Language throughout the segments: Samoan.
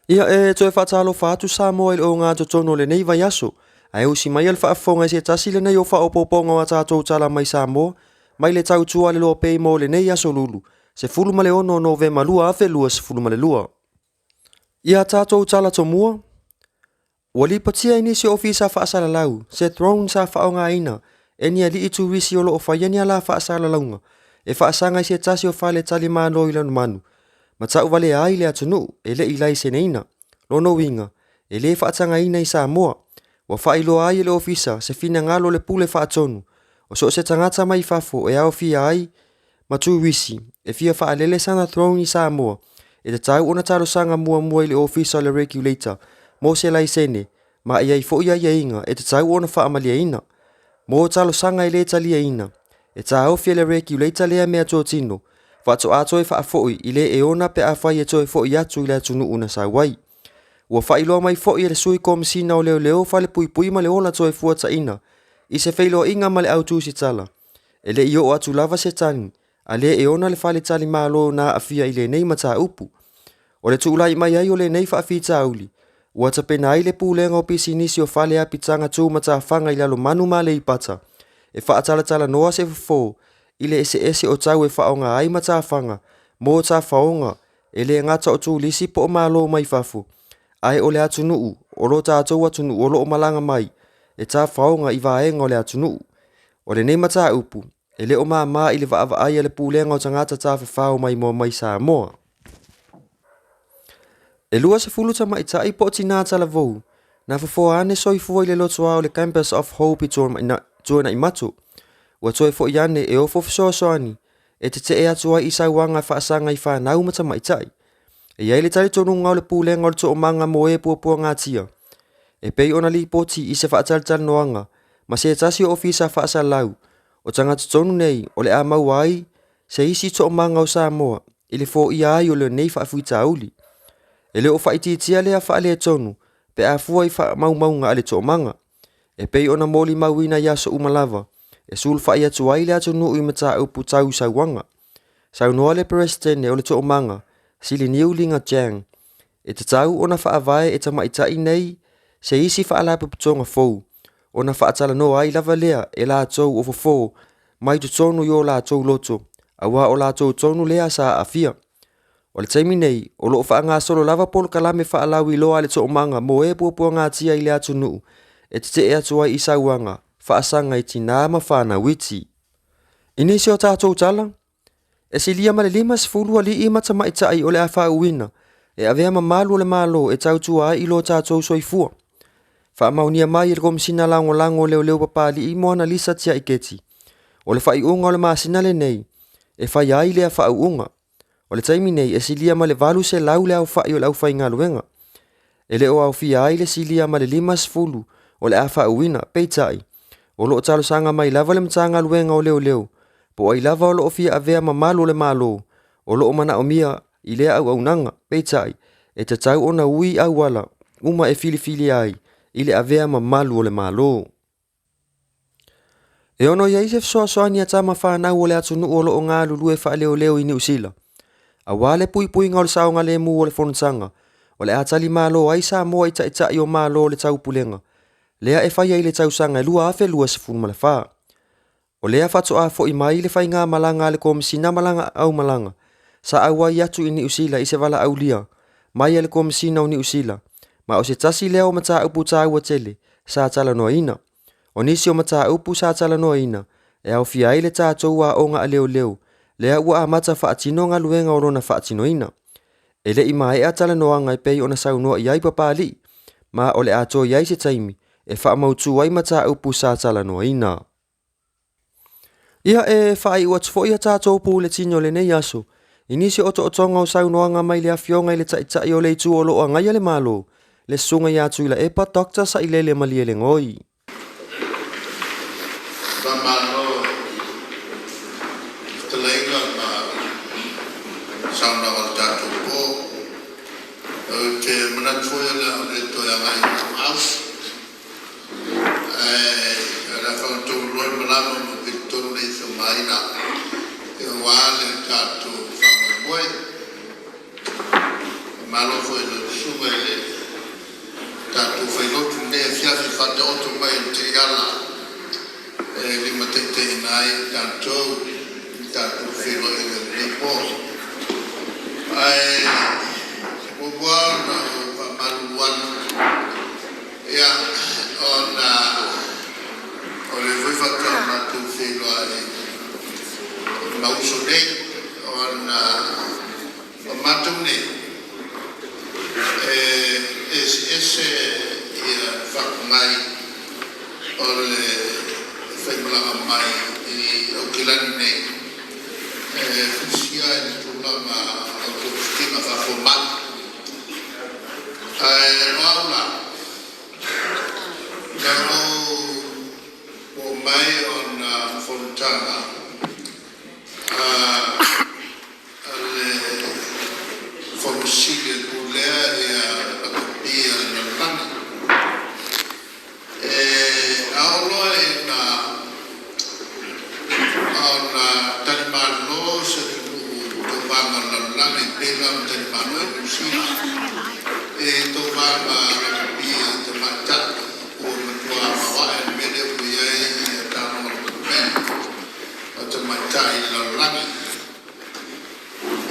Ia, e toe faatalofa atu Samoa i le ogatotonu o lenei vaiaso, ae usi maia le faafofoga i se tasi lenei o faaopoopoga o a tatou tala mai Samoa, mai le tautua a le Loa mo lenei aso Lulu, 16 o Novema 2022. Ia tatou tala tomua, ua lipotia i nisi o ofisa faasalalau, se drone sa faaaogaina e ni alii turisi o loo faia ni ala faasalalauga e faasaga i se tasi o faletalimalo i Lalomanu, ma tauvalea ai le atunuu e le i laiseneina. Lona uiga, e le faatagaina i Samoa. Ua faailoa ai e le ofisa se finagalo o le pule faatonu o so o se tagata mai fafo e aofia ai ma turisi e fia faalele sana drone i Samoa, e tatau ona talosaga muamua i le ofisa o le regulator mo se laisene, ma e i ai foi aiaiga e tatau ona faamalieina. Mo talosaga e le taliaina, e taofi e le regulator lea meatotino, faatoa toe faafoi i le e ona pe afai e toe foi atu i le atunuu na sau ai. Ua faailoa mai foi e le sui komisina o Leoleo Falepuipui ma le Ola Toefuataiga i se feiloaiga ma le au tusitala, e le i oo atu lava se tagi a le e ona le faletalimalo na aafia i lenei mataupu. O le tulai mai ai o lenei faafitauli, ua tapena ai le pulega o pisinisi o fale apitaga tumatafaga i Lalomanu ma Aleipata e faatalatalanoa se fofo i le eseese o tau e faaaoga ai matafaga mo tafaoga e le gata o turisi po o malo mai fafo, ae o le atunuu o lo tatou atunuu o loo malaga mai e tafaoga i vaega o le atunuu. O lenei mataupu e le o māmā i le vaavaai a le pulega o tagata tafafao maimoa mai Samoa. E 20 tamaitai po o tinā talavou na fofoa ane soifua i le lotoa o le Campus of Hope i Tuanaimato, ua toe foi ane e ofo fesoasoani e tetee atu ai i sauaga faasaga i fanau ma tamaitai. E i ai le talitonuga o le pulega o le toomaga mo e puapuagatia, e pei ona lipoti i se faatalatalanoaga ma se tasi o ofisa faasalalau, o tagata tonu nei o le a maua ai se isi toomaga o Samoa i le foia ai o lenei faafitauli. E le o faaitiitia lea faaletonu pe a fua i faamaumauga a le toomaga, e pei ona molimauina i aso uma lava e sulufai atu ai le atunuu i mataupu tau i sauaga. Saunoa le Peresetene o le Toomaga, Siliniu Liga Chang, e tatau ona faavae e tamaitai nei se isi faalapotopotoga fou, ona faatalanoa ai lava lea e latou o fofo mai totonu i o latou loto, auā o latou tonu lea sa aafia. O le taimi nei, o loo faagasolo lava polokalame faalauiloa a le toomaga mo e puapuagatia i le atunuu e tetee atu ai i sauaga faasaga i tinā ma fanau iti. I nisi o tatou tala, e silia ma le 50 alii ma tamaitai o le a faauuina e avea ma malu o le Malo e tautua ai i lo tatou soifua. Faamaonia mai e le Komesina Lagolago o Leoleo Papalii Moana Lisa Tiaiketi, o le faaiuga o le masina lenei e faia ai lea faauuga. O le taimi nei e silia ma le 800 le aofai o le aufaigaluega. E le o aofia ai le silia ma le 50 o le a faauuina, peitai, o loo talosaga mai lava le Matagaluega o Leoleo, po o ai lava o loo fia avea ma malu o le Malo, o loo manaomia i lea auaunaga, peitai, e tatau ona ui auala uma e filifilia ai i le avea ma malu o le Malo. E ono i ai se fesoasoani a tama fanau o le atunuu o loo galulue faaleoleo i Niu Sila, auā le puipuiga o le saogalemu o le fonotaga o le a talimalo ai Samoa i taitai o Malo o le Taupulega, lea e faia i le tausaga e 2024. O lea faatoa foi mai le faigamalaga a le Komesina ma lana aumalaga sa auai atu i Niu Sila i se valaaulia mai a le Komesina o Niu Sila, ma o se tasi lea o mataupu taua tele sa talanoaina. O nisi o mataupu sa talanoaina e aofia ai le tatou aoga a leoleo, lea ua amata faatino galuega o lona faatinoina. E le i maea talanoaga e pei ona saunoa i ai Papalii, ma o le a toe i ai se taimi e faamautu ai mataupu sa talanoaina. Ia, e faaiu atu foi a tatou puletini o lenei aso i nisi o otootoga o saunoaga mai le afioga i le Taitai o le Itu o loo agaia le Malo, le Susuga ia Tuilaepa Dr. Sailele Malielegaoi. Faamalo i fetalaiga ma saunoaga o le tatou po. Ou te manatu foi o le a ou le toe agai i le lauga ae o le a fagatonu loa le malama ma vilitonu le ifi a Maina aua le tatou faamoemoe. Faamalo foi i lau Susuga i le tatou Failotu i lenei afiafi i le faataoto mai o le taiala e limataitaiina ai tatou i le tatou feiloaiga i lenei po. Ae muamua ona ou faamalulu atu, ona o lea foi faatoa matou feiloai ma uso nei, ona o matou nei e eseese faapogai o le faimalaga mai i Aukilani nei e fulisia ai i le tulaga o togafitiga faa-fomai. Ae o au la, na ou oo mai ona o fonotaga a le Fono Sili e Pulea Lakapi a le Lalolagi. A oo loa ina talimalo se atunuu i tauvaga a le lalolagi e pei la ona talimalo ai Niu Sila i tauvaga lakapi a tamaitai, ua matua maoae le mea lea ua i ai taaloga lakapi a tamaitai i le lalolagi.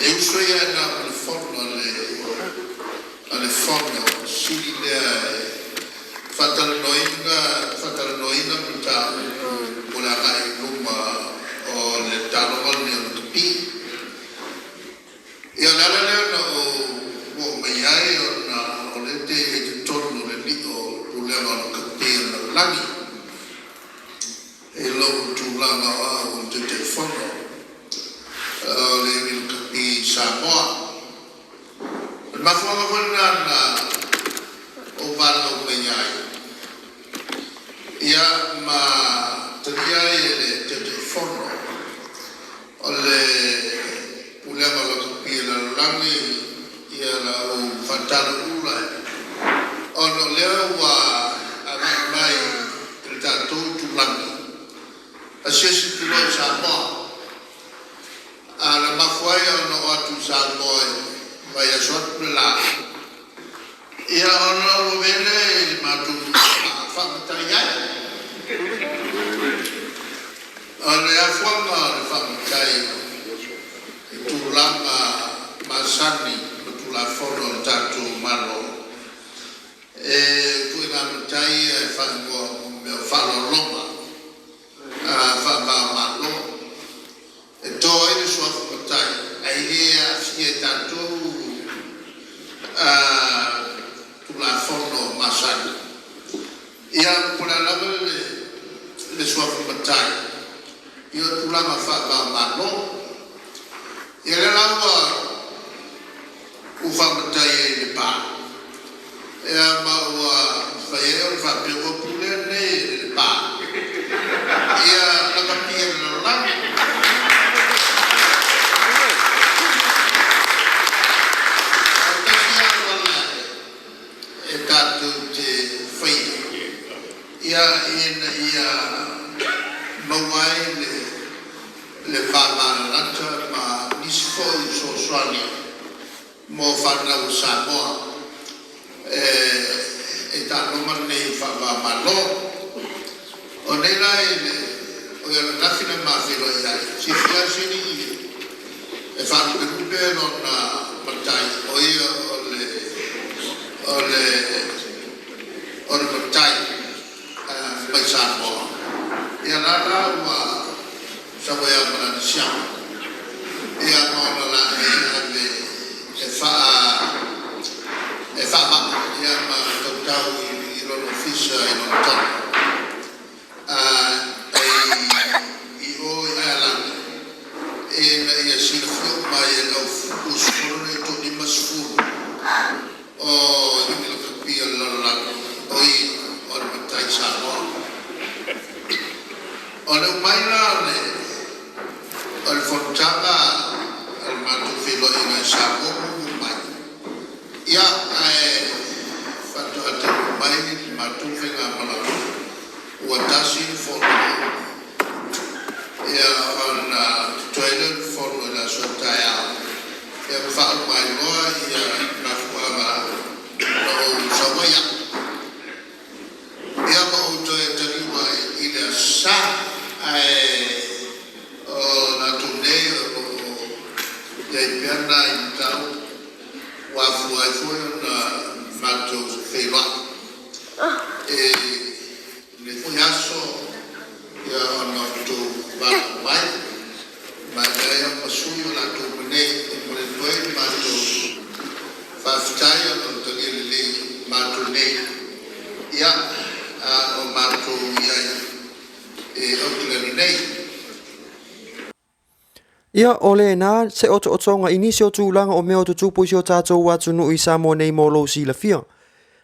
E usu ai lava na o le fono a le Fono Sili lea e faatalanoaina mataupu mo le agai i luma o le taaloga lenei o lakapi. Ia o le ala lea na ou oo mai ai ona o lea e te i ai i totonu o le lio o le Pulega o Lakapi a le Lalolagi i lou tulaga o au o le Taitaifono o le Iuni Lakapi i Samoa. O le mafuaaga foi lena na ou valaau mai ai ma talia ai e le Taitaifono o le Pulega o Lakapi a le Lalolagi lau faatalauula ona o lea ua agai mai i le tatou itulagi, asiasi atu loa i Samoa. Ae na mafua ai ona oo atu i Samoa i le vaiaso atu le la, ona ou avea lea i le matou nuu faamatai ai. O le afuaga o le faamatai i tulaga masani ma Tulafono a le tatou Malo, o ituaiga matai ia e faaigoa o mea o faaaloaloga faava-o-Malo. E to ai le suafa matai ae le aafia e tatou Tulafono masani. Ia po o le a lava le suafa matai, ia o tulaga faava-o-Malo. Ia lea la ua ou faamatai ai i Lepa ma ua mafai ai ona faapea, ua pulea nei e Lepa lakapi a le lalolagi. Ae tasi lava auala e tatou te faia ina ia maua ai le vavalalata ma nisi foi o fesoasoani mo fanau a Samoa i taaloga nei faava-o-Malo. O nei la o ananafi na ma feiloai ai, e fiafia lava si alii e faalupelupe lona matai, o ia o le matai mai Samoa. Ia la la ua sau ai lava ma lana siama ma ona laei e ave e faamama ma tautau i lona ofisa i Lonetona i o i Ailani ina ia silafia uma ai e le au usufono nei e toa-50 o Iuni Lakapi a le Lalolagi o ia o le matai Samoa. O le uma ai la o le fonotaga o le matou feiloaiga i Samoa mumu mai, ae faatoa taunuu mai le matou faigamalaga ua tasi le fono ona totoe ai lea o le fono i le aso a taeao ma faauma ai loa mafuaaga Ia, o lena se otootoga i nisi o tulaga o mea o tutupu i si o tatou atunuu i Samoa nei mo lou silafia.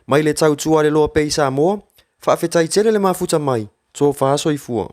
Mai le tautua a le Loa pea i Samoa, faafetai tele le mafuta mai, tofa soifua.